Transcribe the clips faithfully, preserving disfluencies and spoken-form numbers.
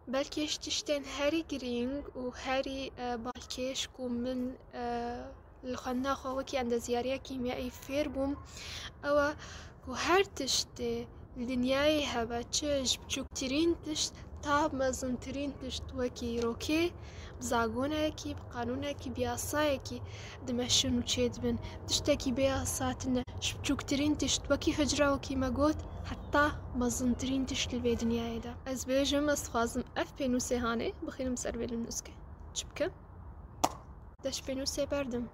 Belkî ji tiştên herî girîng û herî, e, balkêş ku min, e, li xwendina xwe wekî endezyariya kîmyayî fêr bûm, ew e ku her tiştê li dinyayê hebe, çi ji biçûktirîn tişt ta mezintirîn tişt, wekî rokê, bi zagonekî, bi qanûnekî, bi yasayekî dimeşin û çêdibin. Tiştekî bê yasa tune. Ji biçûktirîn tişt, wekî hucre, wekî me got, heta mezintirîn tişt li vê dinyayê de. Ez bêjim, ez dixwazim ev pênûsê hanê bixînim ser vê linûskê. Çi bikim? Te ji pênûsê berdim.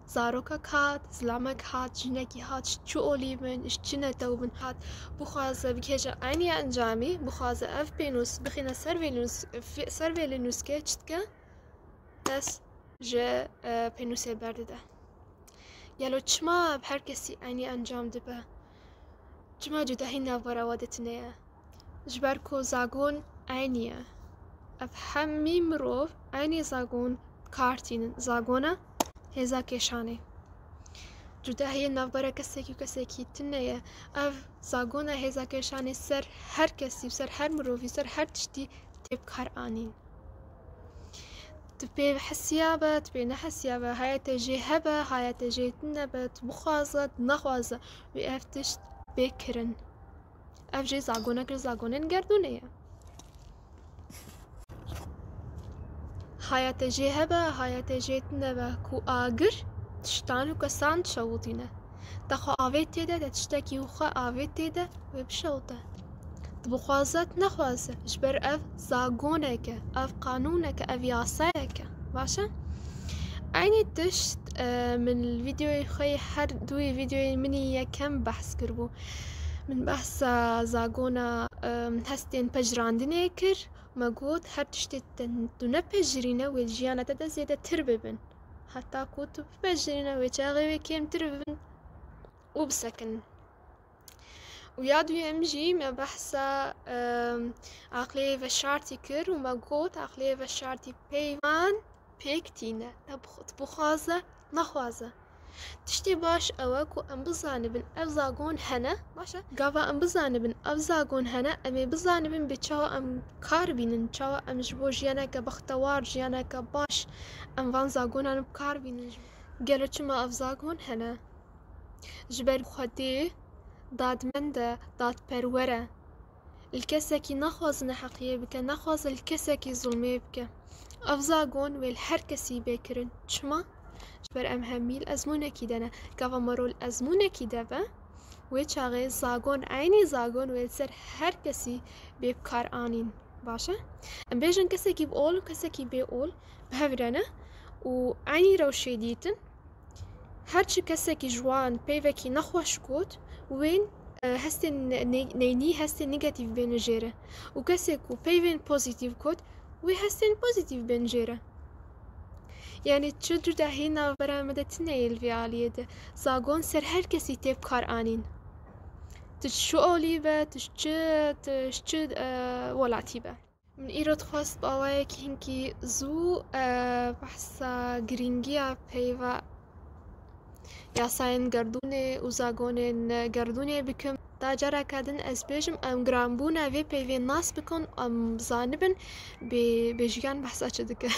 Zarokek hat, zilamek hat, jinekî hat, ji çi olî bin, ji çi netew bin hat, bixwaze bikêje eynî encamî, bixwaze ev pênûs bixîne ser vê linûs-, fi-, ser vê linûskê, çi dike? Dest ji, e, pênûsê berdide. Gelo çima bi her kesî eynî encam dibe? Çima cudahî navbera we de tune ye? Ji ber ku zagon eynî ye. Ev hemî mirov eynî zagon kar tînin. Zagona hêza kêşanê. Cudahiyê navbera kesekî û kesekî tune ye. Ev zagona hêza kêşanê ser her kesî, ser her mirovî, ser her tiştî tê bi kar anîn. Tu pê hesiya be, tu pê nehesiya be, haya te jê hebe, haya te jê tune be, tu bixwaze, tu nexwaze, wê ev tişt bê kirin. Ev jê zagonek li zagonên gerdûnê ye. Haya te jê hebe, haya te jê tune be, ku agir tiştan û kesan dişewitîne. Te xwe avêt tê de, te tiştekî xwe avêt tê de, wê bişewite. Tu bixwaze, tu nexwaze, ji ber ev zagonek e, ev qanûnek e, ev yasayek e. Baş e? Eynî tişt, e, min li vîdeoyê xwe yê her du yê vîdeoyên min yê yekem behs kiribû. Min behsa zagona, e, hestên pejirandinê kir. Me got, her tiştê te tu nepejirîne, wê li jiyana te de zêdetir bibin. Heta ku tu bipejirîne, wê çaxê wê kêmtir bibin û bisekinin. Û ya duyem jî me behsa, em, aqlê veşartî kir û me got, aqlê veşartî peyvan pêk tîne. Te bix-, tu bixwaze, nexwaze. Tiştê baş ew e ku em bizanibin ev zagon hene. Baş e? Gava em bizanibin ev zagon hene, em ê bizanibin bê çawa em kar bînin, çawa em ji bo jiyaneke bextewar, jiyaneke baş, em van zagonan bi kar bînin. Gelo çima ev zagon hene? Ji ber Xwedê dadmend e, dadperwer e. Li kesekî naxwaze neheqiyê bike, naxwaze li kesekî zulmê bike. Ev zagon wê li her kesî bê kirin. Çima? Ji ber em hemî li ezmûnekî de ne. Gava mero li ezmûnekî de be, wê çaxê zagon, eynî zagon wê li ser her kesî bê bi kar anîn. Baş e? Em bêjin kesekî bi ol û kesekî bê ol bi hev re ne û eynî rewşê dîtin. Her çi kesekî ji wan peyvekî nexweş got, wên, e, hestên ne-, ne-, neynî, hestên negatîf bêne jê re. Û kesê ku peyvên pozîtîf got, wê hestên pozîtîf bên jê re. Yanî çi cudahî navbera me de tune ye li vê aliyê de. Zagon ser her kesî tê bi kar anîn. Tu ji çi olî be, tu ji çi, tu ji çi, e, welatî be. Min îro dixwest bi awayekî hinkî zû, e, behsa girîngiya peyva yasayên gerdûnê û zagonên gerdûnê bikim. Da careke din ez bêjim, em giranbûna vê peyvê nas bikin, em bizanibin bê, bê jiyan behsa çi dike.